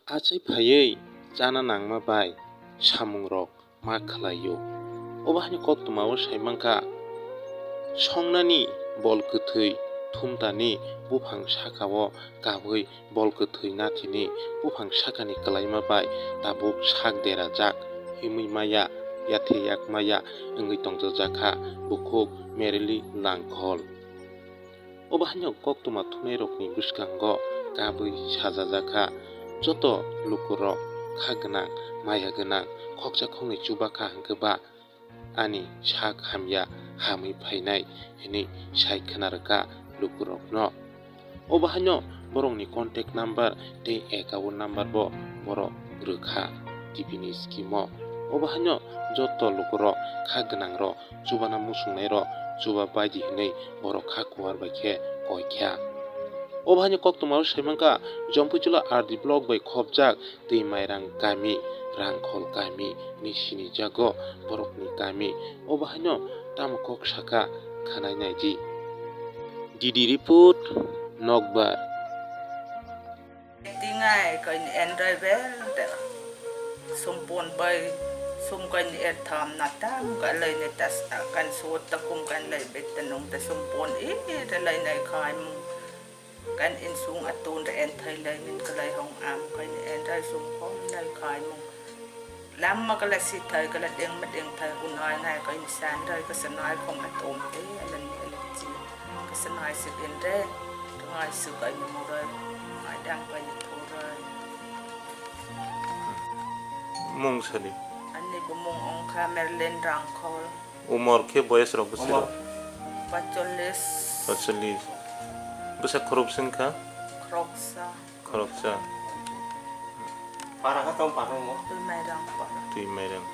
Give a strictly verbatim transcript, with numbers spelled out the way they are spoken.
Achai phaiwi chana nangma bai samungrok ma khlaio. Obo haino koktwmao sai mankha, songnani bol kwthwi thumtani buphang sakao kabwi bol kwthwi nathini buphang sakani kwlaima bai tabuk sak derajak, himwi maya, yathe yak maya wngwi tongjakha bukhuk Merili Langkhol. Obo haino koktwma thunairokni bwskango kabwi sajajakha, joto lukurok kha gwnang, maya gwnang, khoksa khoknwi chubakha hwnkhe ba ani sak hamya hamwi phainai hwnwi sai khna rwkha lukurokno. Obo haino borokni contact number tei account number bo borok rwkha T V ni scheme o. Obo haino joto lukurok kha gwnangrok chubana muchungnairok chuba baidi hwnwi borok kha kuar bai khe koi kha. Obo haino koktwmao sai mankha, Jompuichula R D block bai khopjak Twi Mairang kami, Rangkhol kami ni sinijago borokni kami. Obo haino tamo kok sakha, khwnai nai di. D D report, Nokbar. Tingai kain enrai bel de. Sumpon bai sum kain er tham na tam ka lai ne tas ta kan suot ta kum kan lai bet ta nung ta sumpon i re lai nai khai mung. Kan insung atun re en thai lai nin ka lai hong am kain enrai sum khom nai khai mung. Lam ma kala si thai kala deng ma deng thai unai ngai kain san rai ka sanai khom atom te alam ni alam chi. Ka sanai si din re. Ka ngai su kain murai. Ngai dang kain thurai. Mung sani. Ani bumung ongkha Merlin Rangkhol. Umor khe boyes rok bwswk rok? Umor. Pacholis. Pacholis. Bwsa khorok sing kha? Khoroksa. Khoroksa. Para kha tong para mo? Twi Mairang para. Twi Mairang.